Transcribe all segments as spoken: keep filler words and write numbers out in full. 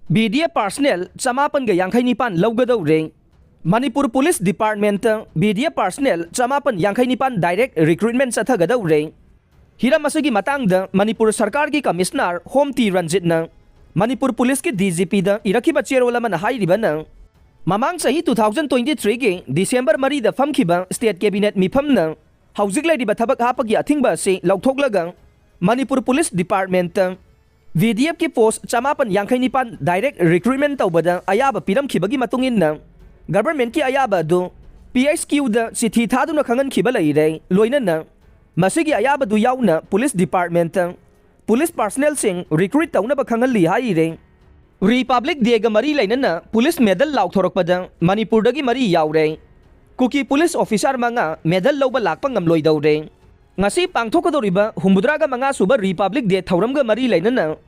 B D F personnel ꯆꯃꯥꯄꯟꯒ ꯌꯥꯡꯈꯩ ꯅꯤꯄꯥꯟ ꯂꯧꯒꯗꯧꯔꯦ꯫ Manipur police department B D F personnel ꯆꯃꯥꯄꯟ ꯌꯥꯡꯈꯩ ꯅꯤꯄꯥꯟ ꯗꯥꯏꯔꯦꯛ ꯔꯤꯀ꯭ꯔꯨꯠꯃꯦꯟ ꯆꯠꯊꯒꯗꯧꯔꯦ꯫ ꯍꯤꯔꯝ ꯑꯁꯤꯒꯤ ꯃꯇꯥꯡꯗ ꯃꯅꯤꯄꯨꯔ ꯁꯔꯀꯥꯔꯒꯤ ꯀꯃꯤꯁꯅꯔ ꯍꯣꯝ ꯇꯤ ꯔꯟꯖꯤꯠꯅ ꯃꯅꯤꯄꯨꯔ ꯄꯨꯂꯤꯁꯀꯤ ꯗꯤ ꯖꯤ ꯄꯤꯗ ꯏꯔꯛꯈꯤꯕ ꯆꯦꯔꯣꯜ ꯑꯃꯅ ꯍꯥꯏꯔꯤꯕꯅ, ꯃꯃꯥꯡ ꯆꯍꯤ two thousand twenty threeꯒꯤ ꯗꯤꯁꯦꯝꯕꯔ ꯃꯔꯤꯗ ꯐꯝꯈꯤꯕ ꯁ꯭ꯇꯦꯠ ꯀꯦꯕꯤꯅꯦꯠ ꯃꯤꯐꯝꯅ ꯍꯧꯖꯤꯛ ꯂꯩꯔꯤꯕ ꯊꯕꯛ ꯍꯥꯞꯄꯒꯤ ꯑꯊꯤꯡꯕ ꯑꯁꯤ ꯂꯧꯊꯣꯛꯂꯒ Manipur police department B D ꯑꯦꯐꯀꯤ ꯄꯣꯁ ꯆꯃꯥꯄꯟ ꯌꯥꯡꯈꯩ ꯅꯤꯄꯥꯟ ꯗꯥꯏꯔꯦꯛ ꯔꯤꯀ꯭ꯔꯨꯠꯃꯦꯟ ꯇꯧꯕꯗ ꯑꯌꯥꯕ ꯄꯤꯔꯝꯈꯤꯕꯒꯤ ꯃꯇꯨꯡ ꯏꯟꯅ ꯒꯚꯔꯟꯃꯦꯟꯠꯀꯤ ꯑꯌꯥꯕ ꯑꯗꯨ ꯄꯤ ꯑꯩꯆ ꯀ꯭ꯌꯨꯗ ꯆꯤꯊꯤ ꯊꯥꯗꯨꯅ ꯈꯪꯍꯟꯈꯤꯕ ꯂꯩꯔꯦ꯫ ꯂꯣꯏꯅꯅ ꯃꯁꯤꯒꯤ ꯑꯌꯥꯕꯗꯨ ꯌꯥꯎꯅ ꯄꯨꯂꯤꯁ ꯗꯤꯄꯥꯔꯠꯃꯦꯟꯠꯇ ꯄꯨꯂꯤꯁ ꯄꯥꯔꯁꯅꯦꯜꯁꯤꯡ ꯔꯤꯀ꯭ꯔꯨꯠ ꯇꯧꯅꯕ ꯈꯪꯍꯜꯂꯤ ꯍꯥꯏꯔꯦ꯫ ꯔꯤꯄꯕ꯭ꯂꯤꯛ ꯗꯦꯒ ꯃꯔꯤ ꯂꯩꯅꯅ ꯄꯨꯂꯤꯁ ꯃꯦꯗꯜ ꯂꯥꯎꯊꯣꯔꯛꯄꯗ ꯃꯅꯤꯄꯨꯔꯗꯒꯤ ꯃꯔꯤ ꯌꯥꯎꯔꯦ꯫ ꯀꯨꯀꯤ ꯄꯨꯂꯤꯁ ꯑꯣꯐꯤꯁꯥꯔ ꯃꯉꯥ ꯃꯦꯗꯜ ꯂꯧꯕ ꯂꯥꯛꯄ ꯉꯝꯂꯣꯏꯗꯧꯔꯦ꯫ ꯉꯁꯤ ꯄꯥꯡꯊꯣꯛꯀꯗꯧꯔꯤꯕ ꯍꯨꯝꯐꯨꯇꯔꯥꯒ ꯃꯉꯥ ꯁꯨꯕ ꯔꯤꯄꯕ꯭ꯂꯤꯛ ꯗꯦ ꯊꯧꯔꯝꯒ ꯃꯔꯤ ꯂꯩꯅꯅ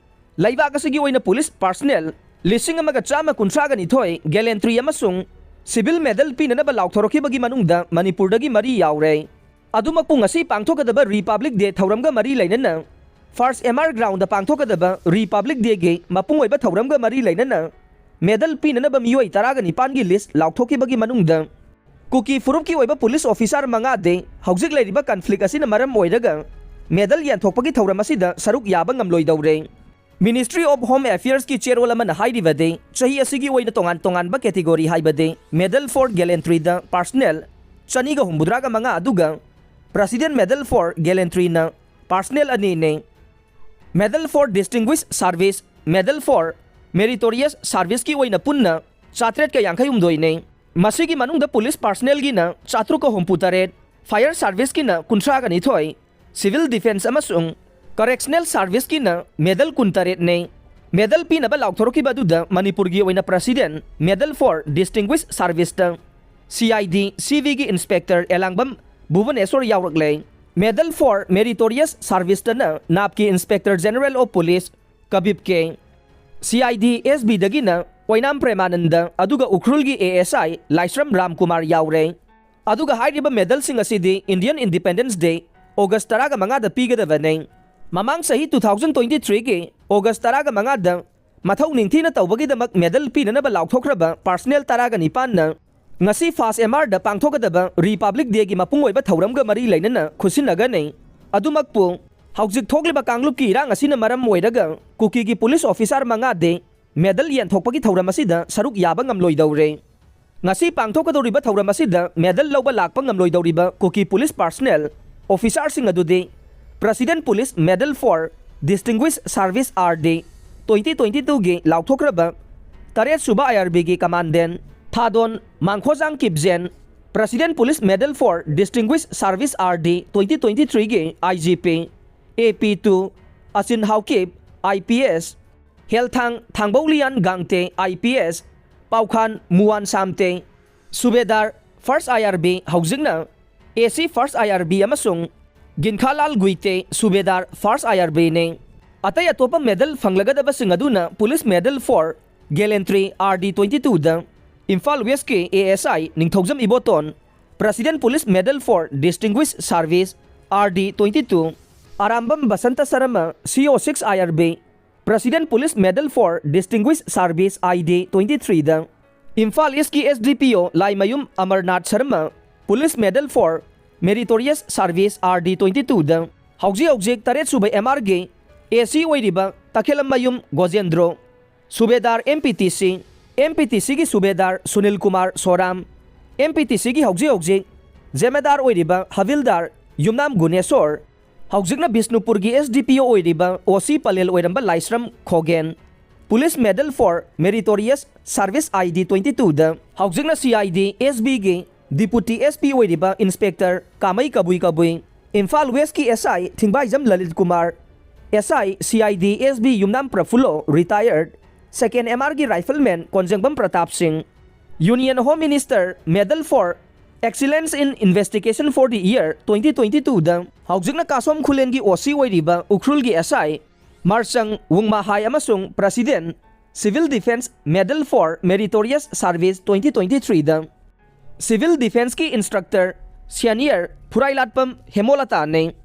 ꯂꯩꯕꯥꯛ ꯑꯁꯤꯒꯤ ꯑꯣꯏꯅ ꯄꯨꯂꯤꯁ ꯄꯥꯔꯁꯅꯦꯜ ꯂꯤꯁꯤꯡ ꯑꯃꯒ ꯆꯥꯝꯃ ꯀꯨꯟꯊ꯭ꯔꯥꯒ ꯅꯤꯊꯣꯏ ꯒꯦꯂꯦꯟꯇ꯭ꯔꯤ ꯑꯃꯁꯨꯡ ꯁꯤꯚꯤꯜ ꯃꯦꯗꯜ ꯄꯤꯅꯅꯕ ꯂꯥꯎꯊꯣꯔꯛꯈꯤꯕꯒꯤ ꯃꯅꯨꯡꯗ ꯃꯅꯤꯄꯨꯔꯗꯒꯤ ꯃꯔꯤ ꯌꯥꯎꯔꯦ꯫ ꯑꯗꯨꯃꯛꯄꯨ ꯉꯁꯤ ꯄꯥꯡꯊꯣꯛꯀꯗꯕ ꯔꯤꯄꯕ꯭ꯂꯤꯛ ꯗꯦ ꯊꯧꯔꯝꯒ ꯃꯔꯤ ꯂꯩꯅꯅ ꯐꯥꯔꯁ ꯑꯦꯝ ꯑꯥꯔ ꯒ꯭ꯔꯥꯎꯟꯗ ꯄꯥꯡꯊꯣꯛꯀꯗꯕ ꯔꯤꯄꯕ꯭ꯂꯤꯛ ꯗꯦꯒꯤ ꯃꯄꯨꯡ ꯑꯣꯏꯕ ꯊꯧꯔꯝꯒ ꯃꯔꯤ ꯂꯩꯅꯅ ꯃꯦꯗꯜ ꯄꯤꯅꯅꯕ ꯃꯤꯑꯣꯏ ꯇꯔꯥꯒ ꯅꯤꯄꯥꯟꯒꯤ ꯂꯤꯁ ꯂꯥꯎꯊꯣꯛꯈꯤꯕꯒꯤ ꯃꯅꯨꯡꯗ ꯀꯨꯀꯤ ꯐꯨꯔꯨꯞꯀꯤ ꯑꯣꯏꯕ ꯄꯨꯂꯤꯁ ꯑꯣꯐꯤꯁꯥꯔ ꯃꯉꯥꯗꯤ ꯍꯧꯖꯤꯛ ꯂꯩꯔꯤꯕ ꯀꯟꯐ꯭ꯂꯤꯛ ꯑꯁꯤꯅ ꯃꯔꯝ ꯑꯣꯏꯔꯒ ꯃꯦꯗꯜ ꯌꯦꯟꯊꯣꯛꯄꯒꯤ ꯊꯧꯔꯝ ꯑꯁꯤꯗ ꯁꯔꯨꯛ ꯌꯥꯕ ꯉꯝꯂꯣꯏꯗꯧꯔꯦ꯫ Ministry of Home Affairsꯀꯤ ꯆꯦꯔꯣꯜ ꯑꯃꯅ ꯍꯥꯏꯔꯤꯕꯗꯤ, ꯆꯍꯤ ꯑꯁꯤꯒꯤ ꯑꯣꯏꯅ ꯇꯣꯉꯥꯟ ꯇꯣꯉꯥꯟꯕ ꯀꯦꯇꯦꯒꯣꯔꯤ ꯍꯥꯏꯕꯗꯤ Medal for Gallantryꯗ ꯄꯥꯔꯁꯅꯦꯜ ꯆꯅꯤꯒ ꯍꯨꯝꯐꯨꯇꯔꯥꯒ ꯃꯉꯥ ꯑꯗꯨꯒ President Medal for Gallantryꯅ ꯄꯥꯔꯁꯅꯦꯜ ꯑꯅꯤꯅꯤ꯫ Medal for Distinguished Service, Medal for Meritorious Serviceꯀꯤ ꯑꯣꯏꯅ ꯄꯨꯟꯅ ꯆꯥꯇ꯭ꯔꯦꯠꯀ ꯌꯥꯡꯈꯩ ꯍꯨꯝꯗꯣꯏꯅꯤ꯫ ꯃꯁꯤꯒꯤ ꯃꯅꯨꯡꯗ ꯄꯨꯂꯤꯁ ꯄꯥꯔꯁꯅꯦꯜꯒꯤꯅ ꯆꯥꯇ꯭ꯔꯨꯛꯀ ꯍꯨꯝꯐꯨ ꯇꯔꯦꯠ, ꯐꯥꯌꯔ ꯁꯥꯔꯚꯤꯁꯀꯤꯅ ꯀꯨꯟꯊ꯭ꯔꯥꯒ ꯅꯤꯊꯣꯏ, ꯁꯤꯚꯤꯜ ꯗꯤꯐꯦꯟꯁ ꯑꯃꯁꯨꯡ ꯀꯔꯦꯛꯁꯅꯦꯜ ꯁꯥꯔꯚꯤꯁꯀꯤꯅ ꯃꯦꯗꯜ ꯀꯨꯟꯇꯔꯦꯠꯅꯤ꯫ ꯃꯦꯗꯜ ꯄꯤꯅꯕ ꯂꯥꯎꯊꯣꯔꯛꯈꯤꯕ ꯑꯗꯨꯗ ꯃꯅꯤꯄꯨꯔꯒꯤ ꯑꯣꯏꯅ President Medal for Distinguished Serviceꯇ ꯁꯤ ꯑꯥꯏ ꯗꯤ ꯁꯤ ꯕꯤꯒꯤ ꯏꯟꯁꯄꯦꯛꯇꯔ ꯑꯦꯂꯥꯡꯕꯝ ꯚꯨꯕꯅꯦꯁꯣꯔ ꯌꯥꯎꯔꯛꯂꯦ꯫ Medal for Meritorious Serviceꯇꯅ ꯅꯥꯞꯀꯤ inspector general of police Kabib K, C I D S ꯕꯤꯗꯒꯤꯅ ꯑꯣꯏꯅꯥꯝ ꯄ꯭ꯔꯦꯃꯥꯅꯟꯗ, ꯑꯗꯨꯒ ꯎꯈ꯭ꯔꯨꯜꯒꯤ ꯑꯦ ꯑꯦꯁ ꯑꯥꯏ ꯂꯥꯏꯁ꯭ꯔꯝ ꯔꯥꯝꯀꯨꯃꯥꯔ ꯌꯥꯎꯔꯦ꯫ ꯑꯗꯨꯒ ꯍꯥꯏꯔꯤꯕ ꯃꯦꯗꯜꯁꯤꯡ ꯑꯁꯤꯗꯤ Indian Independence Day, ꯑꯣꯒꯁ ꯇꯔꯥꯒ ꯃꯉꯥꯗ ꯄꯤꯒꯗꯕꯅꯤ꯫ ꯃꯃꯥꯡ ꯆꯍꯤ two thousand twenty threeꯒꯤ ꯑꯣꯒꯁ ꯇꯔꯥꯒ ꯃꯉꯥꯗ ꯃꯊꯧ ꯅꯤꯡꯊꯤꯅ ꯇꯧꯕꯒꯤꯗꯃꯛ ꯃꯦꯗꯜ ꯄꯤꯅꯅꯕ ꯂꯥꯎꯊꯣꯛꯈ꯭ꯔꯕ ꯄꯥꯔꯁꯅꯦꯜ ꯇꯔꯥꯒ ꯅꯤꯄꯥꯟꯅ ꯉꯁꯤ ꯐꯥꯁ ꯑꯦꯝ ꯑꯥꯔꯗ ꯄꯥꯡꯊꯣꯛꯀꯗꯕ ꯔꯤꯄꯕ꯭ꯂꯤꯛ ꯗꯦꯒꯤ ꯃꯄꯨꯡ ꯑꯣꯏꯕ ꯊꯧꯔꯝꯒ ꯃꯔꯤ ꯂꯩꯅꯅ ꯈꯨꯠꯁꯤꯟꯅꯒꯅꯤ꯫ ꯑꯗꯨꯃꯛꯄꯨ, ꯍꯧꯖꯤꯛ ꯊꯣꯛꯂꯤꯕ ꯀꯥꯡꯂꯨꯞꯀꯤ ꯏꯔꯥꯡ ꯑꯁꯤꯅ ꯃꯔꯝ ꯑꯣꯏꯔꯒ ꯀꯨꯀꯤꯒꯤ ꯄꯨꯂꯤꯁ ꯑꯣꯐꯤꯁꯥꯔ ꯃꯉꯥꯗꯤ ꯃꯦꯗꯜ ꯌꯦꯟꯊꯣꯛꯄꯒꯤ ꯊꯧꯔꯝ ꯑꯁꯤꯗ ꯁꯔꯨꯛ ꯌꯥꯕ ꯉꯝꯂꯣꯏꯗꯧꯔꯦ꯫ ꯉꯁꯤ ꯄꯥꯡꯊꯣꯛꯀꯗꯧꯔꯤꯕ ꯊꯧꯔꯝ ꯑꯁꯤꯗ ꯃꯦꯗꯜ ꯂꯧꯕ ꯂꯥꯛꯄ ꯉꯝꯂꯣꯏꯗꯧꯔꯤꯕ ꯀꯨꯀꯤ ꯄꯨꯂꯤꯁ ꯄꯥꯔꯁꯅꯦꯜ ꯑꯣꯐꯤꯁꯥꯔꯁꯤꯡ ꯑꯗꯨꯗꯤ President Police Medal for Distinguished Service R D twenty twenty-twoꯒꯤ ꯂꯥꯎꯊꯣꯛꯈ꯭ꯔꯕ ꯇꯔꯦꯠ ꯁꯨꯕ I R Bꯒꯤ commandant Thadon Mangkhojang Kipgen, President Police Medal for Distinguished Service R D twenty twenty-threeꯒꯤ I G P, A P two, Achin Haokip, I P S, Helthang Thangbouliyan Gangte, I P S, Paukhan Muan Samte, ꯁꯨꯕꯦꯗꯥꯔ First I R B, ꯍꯧꯖꯤꯛꯅ A C First I R B ꯑꯃꯁꯨꯡ ꯒꯤꯟꯈꯥꯂꯥꯜ ꯒꯨꯏꯇꯦ, ꯁꯨꯕꯦꯗꯥꯔ First I R Bꯅꯤ꯫ ꯑꯇꯩ ꯑꯇꯣꯞꯄ medal ꯐꯪꯂꯒꯗꯕꯁꯤꯡ ꯑꯗꯨꯅ Police Medal for Gallantry R D twenty-twoꯗ Imphal ꯋꯦꯁꯀꯤ A S I Ningthoujam Iboton, President Police Medal for Distinguished Service R D twenty-two, Arambam Basanta Sharma, C O six I R B, President Police Medal for Distinguished Service I D twenty-threeꯗ Imphal ꯏꯁꯀꯤ S D P O Laimayum Amarnath Sharma, Police Medal for Meritorious Service R D twenty-twoꯗ ꯍꯧꯖꯤꯛ ꯍꯧꯖꯤꯛ ꯇꯔꯦꯠ ꯁꯨꯕ M R ꯒꯤ A C ꯑꯣꯏꯔꯤꯕ ꯇꯈꯦꯂꯝꯃꯌꯨꯝ ꯒꯣꯖꯦꯟꯗ꯭ꯔꯣ, ꯁꯨꯕꯦꯗꯥꯔ M P T C, M P T Cꯒꯤ ꯁꯨꯕꯦꯗꯥꯔ Sunil Kumar ꯁꯣꯔꯥꯝ, M P T Cꯒꯤ ꯍꯧꯖꯤꯛ ꯍꯧꯖꯤꯛ ꯖꯦꯃꯦꯗꯥꯔ ꯑꯣꯏꯔꯤꯕ ꯍꯕꯤꯜꯗꯥꯔ ꯌꯨꯝꯅꯥꯝ ꯒꯨꯅꯦꯁꯣꯔ, ꯍꯧꯖꯤꯛꯅ ꯕꯤꯁꯅꯨꯄꯨꯔꯒꯤ S D P O ꯑꯣꯏꯔꯤꯕ O C ꯄꯂꯦꯜ ꯑꯣꯏꯔꯝꯕ ꯂꯥꯏꯁ꯭ꯔꯝ ꯈꯣꯒꯦꯟ, Police Medal for Meritorious Service I D twenty-twoꯗ ꯍꯧꯖꯤꯛꯅ C I D S Bꯒꯤ Deputy S P ꯑꯣꯏꯔꯤꯕ Inspector ꯀꯥꯃꯩ ꯀꯕꯨꯏ ꯀꯕꯨꯏ, ꯏꯝꯐꯥꯜ ꯋꯦꯁꯀꯤ S I ꯊꯤꯡꯕꯥꯏꯖꯝ Lalit Kumar, S I C I D S B Yumnam ꯄ꯭ꯔꯐꯨꯜꯂꯣ, retired, Second M R ꯒꯤ Rifleman ꯀꯣꯟꯖꯪꯕꯝ Pratap ꯁꯤꯡ, Union Home Minister Medal for Excellence in Investigation for the Year twenty twenty-twoꯗ ꯍꯧꯖꯤꯛꯅ ꯀꯥꯁꯣꯝ ꯈꯨꯂꯦꯟꯒꯤ O C ꯑꯣꯏꯔꯤꯕ ꯎꯈ꯭ꯔꯨꯜꯒꯤ S I ꯃꯥꯔꯆꯪ ꯋꯨꯡꯃꯥꯍꯥꯏ ꯑꯃꯁꯨꯡ President Civil Defence Medal for Meritorious Service twenty twenty-threeꯗ Civil Defenceꯀꯤ Instructor Senior ꯐꯨꯔꯥꯏꯂꯥꯠꯄꯝ ꯍꯦꯃꯣꯂꯇꯥꯅꯤ꯫